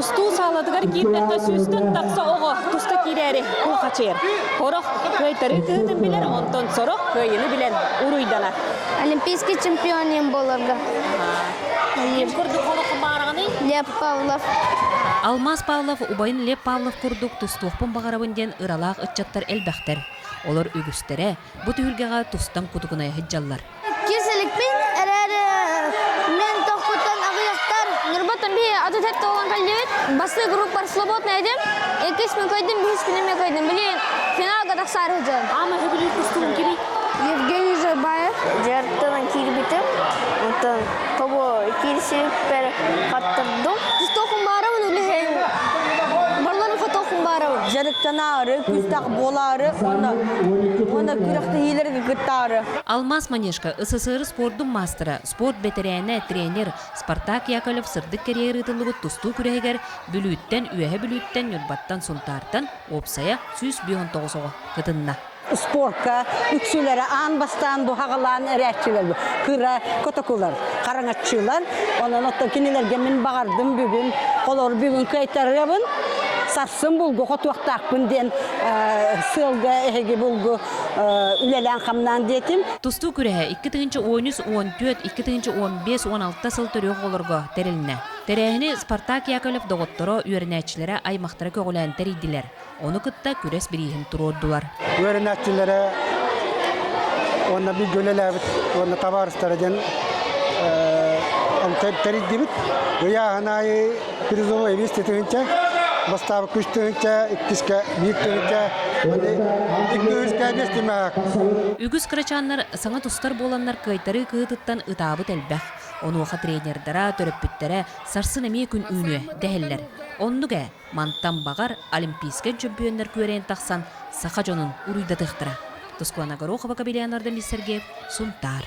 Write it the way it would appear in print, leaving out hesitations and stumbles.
Тустуу саалатыгар киирдэххэ сүүстэн тахса оҕо туста киирээри кулхачыйар. Сорох кыайтарыы кыһытын билэр, онтон сорох кыайыыны билэн уруйданар. Олимпийский чемпион буоларга. Ким курдук олоххо баараҕыный? Лев Павлов. Алмаз Павлов убайын Лев Павлов курдук тустуохпун баҕарабын диэн ыралаах ыччаттар элбэхтэр. Олор үгүстэрэ бу түһүлгэҕэ тустан кутукунайа сылдьаллар. Киселикпин эрээри мен тохпуттан аҕыйахтар Нурбаттан биһи аты тетте олан кэллибит. Бастыы группар свободный этим. Иккис мен көйдүм, бэһис күнүм мен көйдүм. Билигин финалга тахсаары сылдьабын. Ама хөбүлүүр тустугун кимий? Евгений Жорбаев. Дьарыктанан киирбитим. Онтон тобо киирсибиппэр хаттырдым. Тустуохпун баарабын үлэһин. Барларын хотуохпун баарабын. Дьарыктанаары, күстэх буолаары, уонна уонна күрэхтэһиилэргэ кыттаары. Алмаз Манежка СССР спордун маастара, спорт бэтэрээнэ, тренер Спартак Яковлев сырдык кэриэһэр ыытыллыбыт тустуу күрэһигэр Бүлүүттэн, Үөһэ Бүлүүттэн, Ньурбаттан, Сунтаартан уопсайа 159 оҕо кытынна. Спорка үксүлэрэ аан бастаан буһаҕалаан эрээччилэр кыра котокулар, хараҥаччылар. Онон оттон кинилэргэ мин баҕардым бүгүн, олор бүгүн кыайтарыабын, сарсын булгу хотуохтаахпын диэн сыалга эһиги булгу үлэлээн-хамнаан диэтим. Тустуу күрэһэ 2013-14, 2015-16 сыл төрүөх оҕолорго тэрилиннэ. Тэрээһини Спартак Яковлев доҕотторо, үөрэнээччилэрэ, аймахтара көҕүлээн тэрийдилэр. Ону кытта күрэс бирииһин туруордулар. Үөрэнээччилэрэ уонна бииргэ үлэлээбит уонна табаарыстара диэн тэрийдибит. Ыйааһын аайы призовой 2 тыһыынча, бастаабыкка 3 тыһыынча, иккискэ 1 тыһыынча, икки үскэ 5 тимээх. Үгүс кырачааннар саҥа тустар буоланнар кыайтарыы кыһыытыттан ытаабыт элбэх. Онуоха тренердара, төрөппүттэрэ сарсын эмиэ күн үүнүө дэһэллэр. Оннук ээ, мантан баҕар олимпийскай чөмпүйүөннэр күөрэйэн тахсан саха дьонун уруйдатыахтара. Тускуана Горохова, Кабельян Ардамис Сергеев, Сунтаар.